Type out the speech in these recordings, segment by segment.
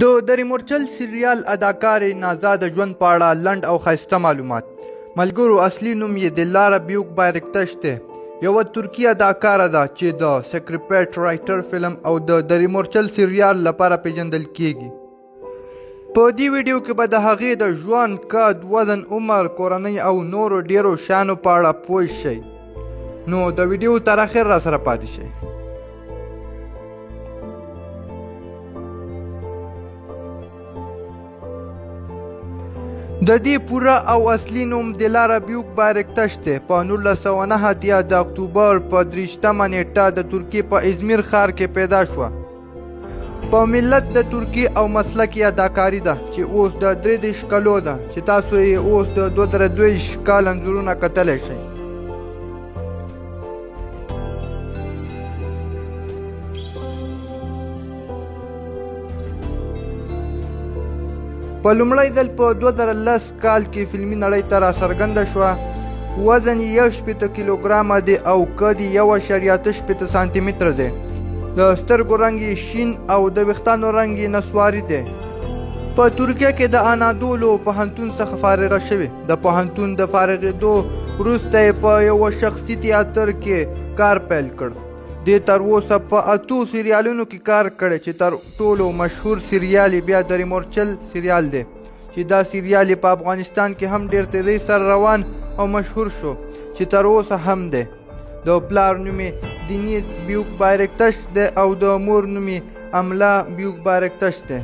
د دریمورچل سریال اداکارې نازا د ژوند په اړه لنډ او ښایسته معلومات. ملګرو، اصلي نوم یې دلارا بیوک بایرکتش دی. یوه ترکي اداکاره ده چې د سکرپټ رایټر فلم او د دریمورچل سریال لپاره پیژندل کیږي. په دې ویډیو کې به د هغې د ژوند، قد، وزن، عمر، کورنۍ او نورو ډیرو شیانو په اړه پوه شئ. نو د ویډیو تر اخر را سره پاتې شئ. د دې پوره او اصلي نوم دلارا بیوک بایرکتش دی. په 1989 د اکتوبر په 23مه نیټه د ترکیې په ازمیر ښار کې پیدا شوه. په ملت د ترکیې او مسلک یې اداکاري ده چې اوس د 33 کلو ده، چې تاسو یې اوس د 2022 کال انځورونه کتلی شئ. په لومړی ځل په 2010 کال کې فلمي نړۍ ته راڅرګنده شوه. وزن یې 61 کیلوګرامه دی او قد یې 1.68 سانتي متره دی. د سترګو رنګ یې شین او د ویښتانو رنګ یې نسواري دی. په ترکیه کې د انادولو پوهنتون څخه فارغه شوې. د پوهنتون د فارغېدو وروسته یې په یوه شخصي تیاتر کې کار پیل کړ. دې تر اوسه په 8 سریالونو کې کار کړی چې تر ټولو مشهور سریال یې بیا د ریمورچل سریال دی، چې دا سریال یې په افغانستان کې هم ډېر تیزۍ سره روان او مشهور شو چې تر اوسه هم دی. د پلار نوم یې دینیز بیوک بایرکتش دی او د مور نوم یې املا بیوک بایرکتش دی.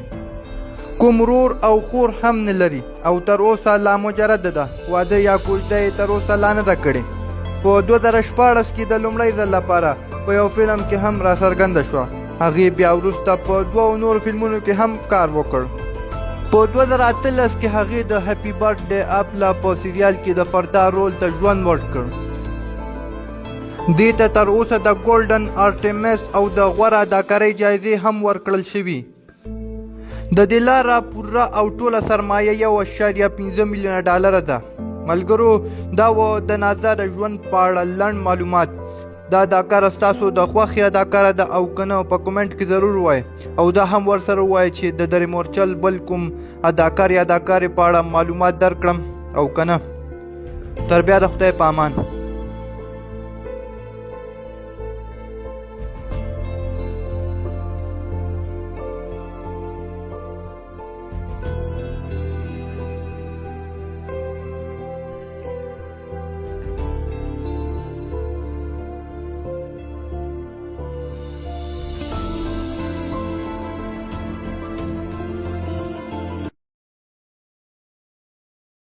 کوم ورور او خور هم نه لري او تر اوسه لا مجرده ده. واده یا کوژده یې تر اوسه لا نه ده کړې. په 2016 کې د لومړی ځل لپاره په یو فلم کې هم راڅرګنده شوه. هغې بیا وروسته په 2 نورو فلمونو کې هم کار وکړ. په 2018 کې هغې د هپي برت ډے اپلا په سریال کې د فردا رول ته ژوند ورکړ. دې ته تر اوسه د ګولډن آرټیمس او د غوره اداکارۍ جایزې هم ورکړل شوي. د دلارا پوره او ټوله سرمایه 1.5 میلیونه ډالره ده. ملګرو، دا و د نازا د ژوند په اړه لنډ معلومات. دا اداکاره ستاسو د خوښې اداکاره ده او که نه، په کومنټ کې ضرور ووایئ او دا هم ورسره ووایئ چې د دریمورچل بل کوم اداکار یا اداکارې په اړه معلومات درکړم او که نه. تر بیا د خدای په امان.